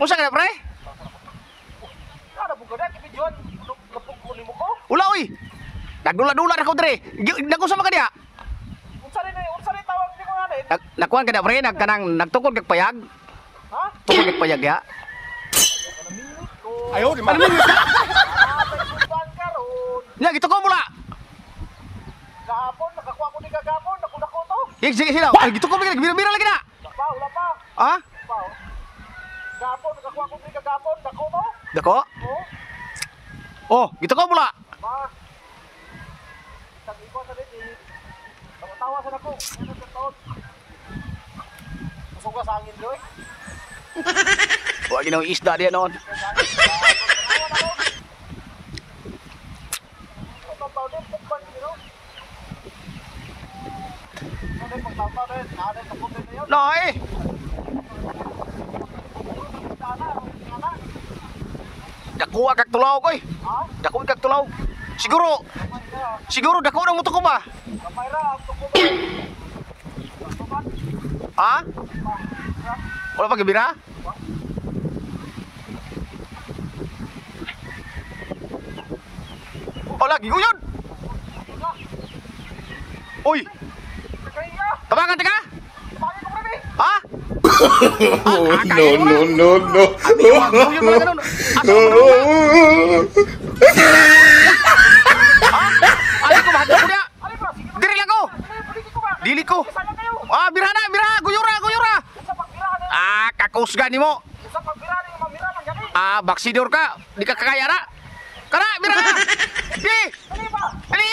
Unsa ka na pre? Ano po ka na? Kipidyoan, lapog ko nimo ko? Wala oy. Nagdula-dula ra ko dire. Nagusa man ka diha? Unsa rin unsa rin tawag nimo nga rin? Nakuan ka na pre, nagkanang nagtukod kag payag. Ha? Tukod kag payag ya. Ayaw, di man. Ah, karon. Nya gituko mo la. Kahapon nakakuha ko ni kagapon, naku-nako to. Sige sige sila. Ay gituko mo bira-bira lagi na. Pa, wala pa. Ha? Pa. Oh. Gapon nakakuha ko ni kagapon, dako to. Dako? Oh, Oh, gituko mo la. ma. Isang ikaw sa rin eh. Tawa sa nako. Ano sa taon? Musuga sa hangin doy. Wa ginaw isda diya noon. No eh. Dako kag tulaw koy. Dako kag tulaw. Siguro siguro dako na mo to ko ba? Ha? Wala pa gibira? Wala giguyon. Uy, tabangan teka. Ha? Oh, no, no, no, no. Guyon mo lang ganun. Asa mo na? Ay ko mahadlok ko niya. Diri lang ko. Dili ko. Ah, bira na, bira, guyura, guyura. Ah, kakusga nimo. Ah, baksidor ka. Di ka kakaya na. Kana, bira. Di. Dali.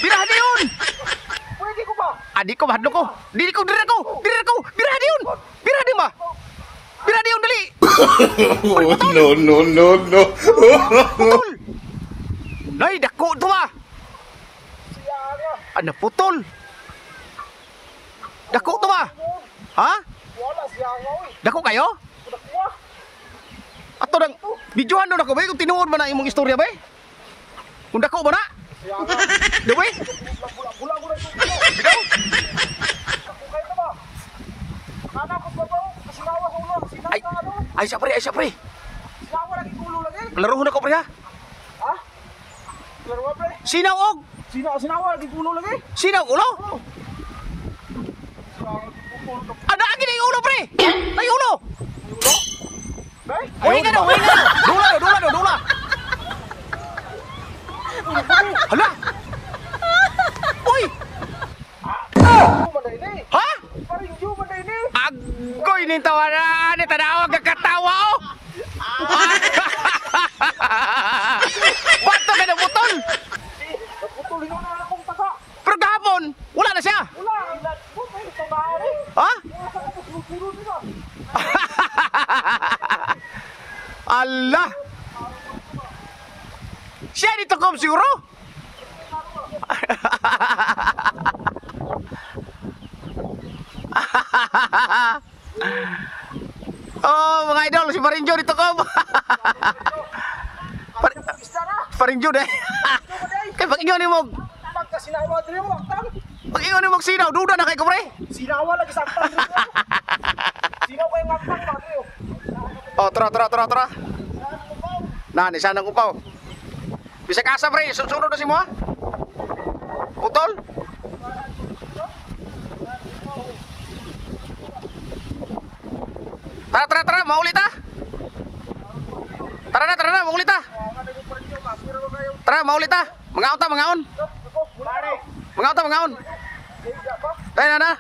Bira diyon. Pwede ko ba? Ah, di ko mahadlok ko. Dili ko, diri ko. Diri ko. Bira diyon. Bira di ba? Bira diyon dali. Oh, no, no, no, no. Putol. Nay, dako to ba? Ah, naputol. Dako to ba? Ha? Wala siya nga oy. Dako kayo? Dako. Ato nang videohan daw nako bay kung tinuod ba na imong istorya bay? Kung dako ba na? Siya nga. Di bay? Bula ko na ito. Bitaw? Dako kayo na ba? Kana ko ba ba? Sinawa sa ulo. Sinawa Ay, na ano? ay siya pre, ay siya pre. Sinawa lagi ulo lagi. Laruhon ako pre ha. Ha? Laro pre. Sinaw og, Sinawa sinawa lagi ulo lagi. sinaw ulo. Sinawa lagi ulo. Ana agi na yung ulo pre. Ay ulo. Ulo? Bay? Uy nga daw, uy nga daw. Dula daw, dula daw, dula. Hala. Uy, Ano man ini? ha? Paring ju man ini. Agoy ning tawa na ni tanawa katawa oh. Bato ka na putol. Naputol na akong taka. Pero gahapon, wala na siya. Wala. Wala. Ito ba ni? Ha? Wala sa ko nila. Allah. Siya dito kom siguro. Oh, mga idol, si Parinjo dito kom. Parinjo deh. Kay pag-ingon nimo, Pagka sinawa diri mo aktang. pag-ingon nimo sinaw, duda na kay ko pre. Sinawa lagi sa aktang diri. Sinaw kay ngaktan ba diri. Oh, tara tara tara tara. Nah, ni sana upaw. Bisa kasa pre, sunod na si mo. Putol. Tara tara tara, maulit ah. Tara na, maulit ah. Tara, maulit ah. Mangaon ta, mangaon. Mangaon ta, mangaon. Tayo na na.